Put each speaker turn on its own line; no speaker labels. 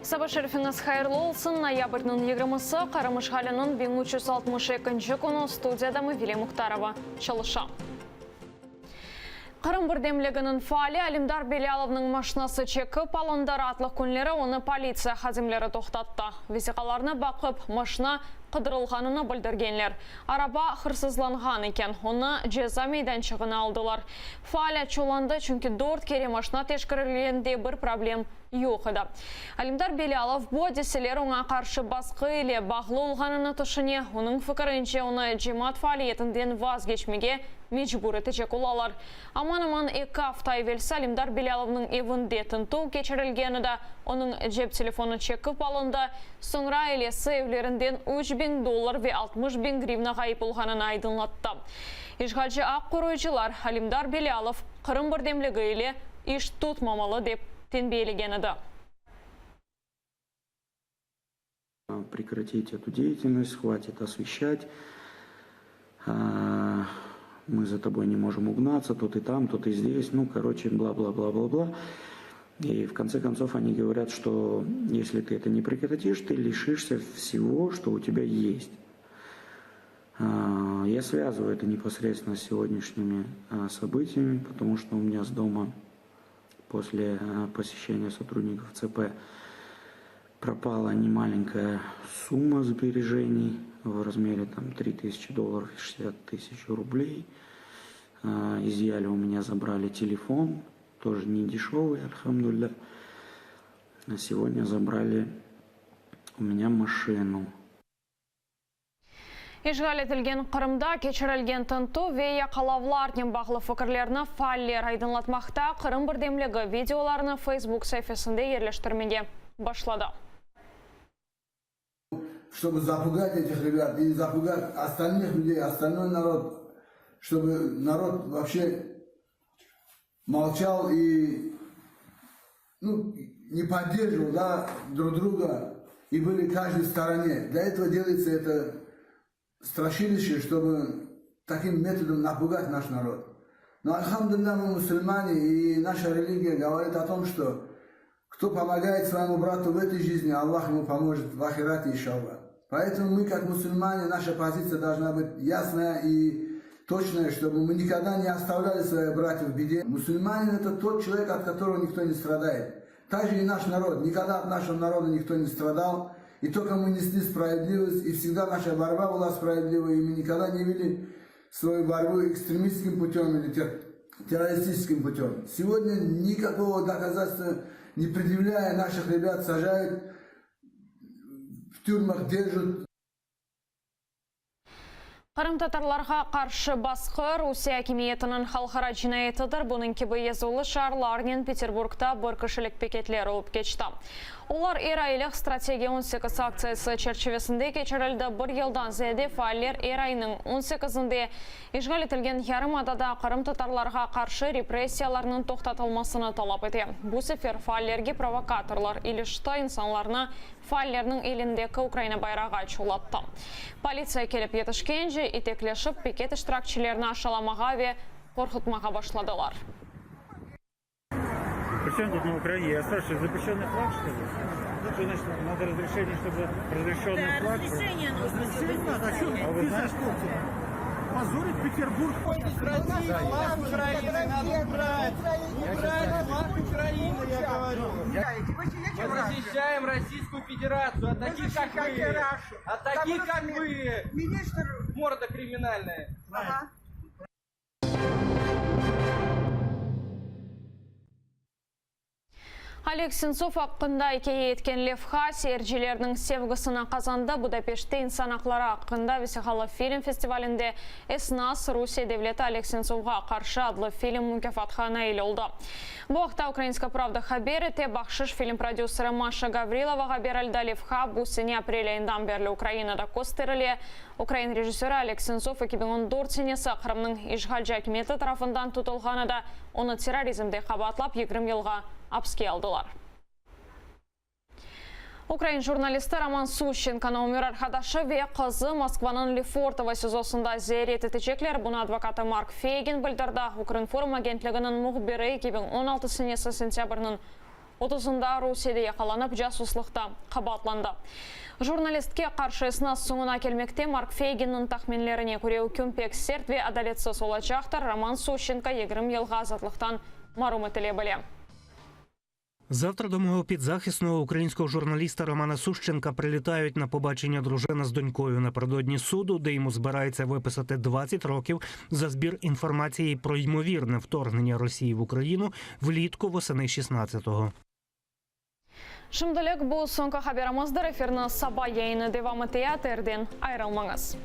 Saba şerifiñiz hayırlı olsun! Noyabrniñ yigirmisi, Qırım işğaliniñ 1362 künü, studiyada Mavile Muhtarova çalışa. Qırım birdemliginiñ faali Alimdar Belâlovnıñ maşinası çekip alındı, raatlıq künleri onı politsiya hadimleri toqtattı. Vesiqalarnı baqıp, maşina qıdırılğanını bildirgenler. Araba hırsızlanğan eken, onı ceza meydançığına aldılar. Faal açuvlandı, çünki dört kere maşina teşkerilgende bir problem yoq edi. Alimdar Belâlov bu adiseler oña qarşı basqı ile bağlı olğanını tüşüne. Onıñ fikirince, onı cemaat faaliyetinden vazgeçmege mecbur etecek olalar. Aman-aman eki afta evelsi Alimdar Belâlovnıñ evinde tintüv keçirilgen edi, onıñ cep telefonı çekip alındı, soñra ailesi evlerinden 3000 dollar ve 60 biñ grivna ğayıp olğanını aydınlattı. İşğalci aq qoruyıcılar Alimdar Belâlov Qırım birdemligi ile iş tutmamalı dep tenbiyelegen edi.
Прекратить эту деятельность, хватит освещать. Мы за тобой не можем угнаться, то ты там, то ты здесь. Ну, короче, бла-бла-бла-бла-бла. И в конце концов они говорят, что если ты это не прекратишь, ты лишишься всего, что у тебя есть. Я связываю это непосредственно с сегодняшними событиями, потому что у меня с дома после посещения сотрудников ЦП пропала немаленькая сумма сбережений в размере там 3000 долларов и 60 тысяч рублей. Изъяли у меня, забрали телефон, тоже не дешевый, альхамдулилля. А сегодня забрали у меня машину.
İşğal etilgen Qırımda keçirilgen tintüv ve yaqalavlarnen bağlı fikirlerni faaller aydınlatmaqta, Qırım birdemligi videolarnı Facebook saifesinde yerleştirmege başladı.
Чтобы запугать этих ребят и запугать остальных людей, остальной народ, чтобы народ вообще молчал и ну, не поддерживал да, друг друга и были каждой стороне. Для этого делается это страшилище, чтобы таким методом напугать наш народ. Но, альхамдулилля, мы мусульмане, и наша религия говорит о том, что кто помогает своему брату в этой жизни, Аллах ему поможет в ахирате, иншаллах. Поэтому мы, как мусульмане, наша позиция должна быть ясная и точная, чтобы мы никогда не оставляли своих братьев в беде. Мусульманин – это тот человек, от которого никто не страдает. Также и наш народ. Никогда от нашего народа никто не страдал. И только мы несли справедливость, и всегда наша борьба была справедливой, и мы никогда не вели свою борьбу экстремистским путем или террористическим путем. Сегодня никакого доказательства не предъявляя, наших ребят сажают, в тюрьмах держат.
Qırımtatarlarğa qarşı basqı Rusiye akimiyetiniñ halqara cinayetidir. Bunıñ kibi yazuvlı şiarlarnen Peterburgda bir kişilik piketler olıp keçti. Olar er aylıq Strategiya 18 aktsiyası çerçivesinde keçirildi. Bir yıldan ziyade faaller er aynıñ on sekizinde işğal etilgen yarımadada qırımtatarlarğa qarşı repressiyalarnıñ toqtatılmasını talap ete. Bu sefer faallerge provokatorlar ilişti, insanlarnı faallerniñ elindeki Ukraina bayrağı açuvlattı. Politsiya kelip yetişkence, itekleşip, piket iştirakçilerini aşalamağa ve qorqutmağa başladılar.
Причем тут на Украине? Я спрашиваю, запрещенный флаг, что ли? Что значит, надо разрешение, чтобы разрешенный
Да,
флаг был?
разрешение нужно, чтобы
А вы знаете?
Позорить Петербург.
Флаг Украины надо убрать. Убрать флаг Украины, я говорю. Мы защищаем Российскую Федерацию от таких, как вы. От таких, как вы.
Министр
Морда криминальная.
Ага.
Oleg Sentsov aqqında ikâye etken levha seyircilerniñ sevgisini qazandı. Budapeştte insan aqları aqqında vesiqalı film festivalinde Esnas, Rusiye devleti Oleg Sentsovğa qarşı adlı film mukâfatqa nail oldı. Bu aqta Ukrainska pravda haber ete. Bahşış film prodüseri Maşa Gavrilovağa berildi. Levha bu sene aprel ayından berli Ukrainada kösterile. Ukrain rejissörı Oleg Sentsov 2014 senesi Qırımnıñ işğalci akimiyeti tarafından tutulğan edi. Onı terrorizmde qabaatlap 20 yılğa apske aldılar. Ukrain jurnalisti Roman Suşçenkonı ömür arqadaşı ve qızı Moskvanıñ Lefortovo SİZOsında ziyaret etecekler. Bunı advokatı Mark Feygin bildirdi. Ukrinform agentliginiñ mühbiri 2016 senesi sentâbrniñ. Otuzında Rusiyede yaqalanıp, casuslıqta qabaatlandı. Jurnalistke qarşı esnas soñuna kelmekte, Mark Feyginniñ tahminlerine köre, üküm pek sert ve adaletsiz olacaqtır, Roman Suşçenko 20 yılğa azatlıqtan marum etile bile.
Завтра до мого підзахисного українського журналіста Романа Сущенка прилітають на побачення дружина з донькою напередодні суду, де йому збираються виписати 20 років за збір інформації про ймовірне вторгнення Росії в Україну влітку восени 16-го.
Şimdilik bu soñki haberimizdir. Efirni saba yayını devam ete, ATRden ayırılmañız.